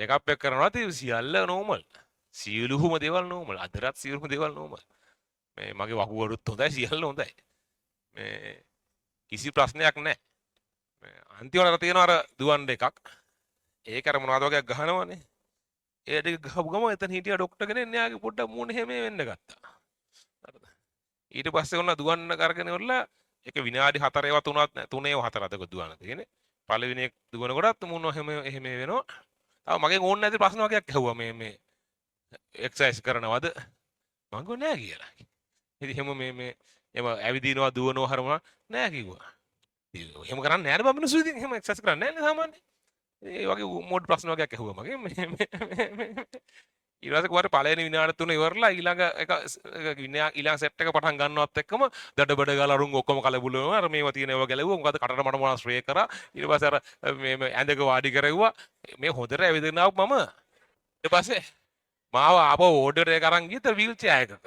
Check up එක කරනවා ඉතින් සියල්ල නෝමල්. සියලුම දේවල් නෝමල්. අදටත් සියලුම දේවල් නෝමල්. මේ මගේ වකුගඩුත් හොඳයි, සියල්ල හොඳයි. මේ කිසි ප්‍රශ්නයක් නැහැ. මේ අන්තිමට අර තියෙනවා අර දුවන්න එකක්. ඒක අර මොනවද වගේක් ගහනවනේ. ඒ ටික ගහපු ගමන් එතන හිටියා ඩොක්ටර් කෙනෙක්, එයාගේ පොඩ්ඩක් මූණ එහෙම වෙන්න ගත්තා. හරිද? ඊට පස්සේ ඔන්න දුවන්න කරගෙන ඉවරලා ඒක විනාඩි 4 ඒවා තුනක් නෑ, 3 ඒවා 4 අතක දුවන්න තියෙන්නේ. පළවෙනි එක දුවනකොටත් මූණ එහෙම එහෙම වෙනවා. තව මගෙන් ඕන නැති ප්‍රශ්න වගේක් ඇහුවා, මේ මේ එක්සර්සයිස් කරනවද? මං කිව්වා නෑ කියලා. ඉතින් එහෙම මේ මේ එහෙම ඇවිදිනවා දුවනවා හරම නෑ කිව්වා. ඉතින් එහෙම කරන්නේ නෑනේ බං මිනිස්සු, ඉතින් එහෙම එක්සර්සයිස් කරන්නේ නෑනේ සාමාන්‍යයෙන්. ඒ වගේ මෝඩ් ප්‍රශ්න වගේක් ඇහුවා මගෙන්. මේ මේ ඊට පස්සේ කොහරි පළවෙනි විනාඩි 3 ඉවරලා ඊළඟ එක ඊළඟ සෙට් එක පටන් ගන්නවත් එක්කම දඩබඩ ගාලා අරුන් ඔක්කොම කලබල වෙනවා. අර මේවා තියෙන ඒවා ගැලවුවා. මොකද කටට මට මොනවා ස්ප්‍රේ කරා. ඊට පස්සේ අර මේ මේ ඇඳක වාඩි කරෙව්වා. මේ හොඳට ඇවිදගෙන ආව මම. ඊට පස්සේ මාව ආපහු වෝඩ් එකට අරන් ගියත් වීල් චෙයාර් එකක.